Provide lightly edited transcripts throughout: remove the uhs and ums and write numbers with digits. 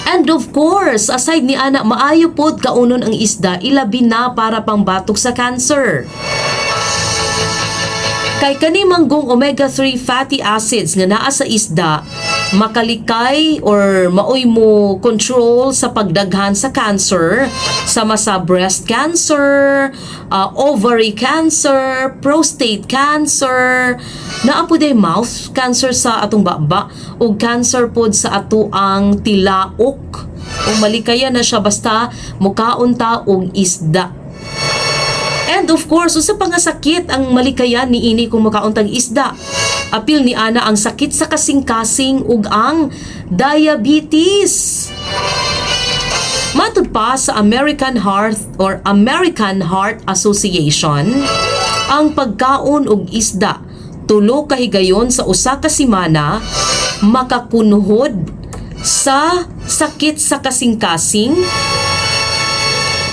And of course, aside ni ana, maayo pod kaunon ang isda, ilabi na para pangbatok sa cancer. Kay kani manggong omega-3 fatty acids nga naa sa isda, makalikay or maoy mo control sa pagdaghan sa cancer, sama sa breast cancer, ovary cancer, prostate cancer, naa pod ay mouth cancer sa atong baba ug cancer pod sa atoang tilaok. O malikayan na siya basta mukaon ta og isda. And of course, usa pa nga sakit ang malikayan ni ini kung mukaon tag isda. Apil ni ana ang sakit sa kasing-kasing ug ang diabetes. Matud pa sa American Heart or American Heart Association, ang pagkaon og isda 3 ka higayon sa usa ka semana makakunhod sa sakit sa kasing-kasing,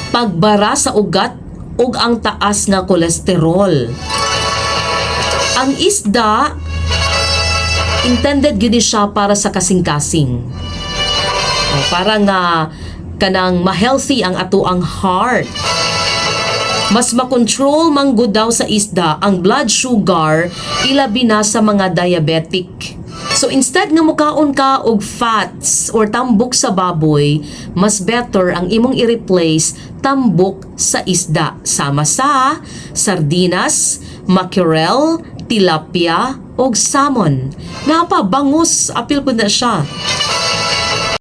pagbara sa ugat ug ang taas nga kolesterol. Ang isda, intended gyud ni siya para sa kasing-kasing. O, para nga kanang ma-healthy ang atoang heart. Mas makontrol manggod daw sa isda ang blood sugar, ilabi na sa mga diabetic. So instead nga mukaon ka og fats or tambok sa baboy, mas better ang imong i-replace, tambok sa isda sama sa sardinas, mackerel, tilapia ug salmon. Naa pa bangus, apil pud na siya.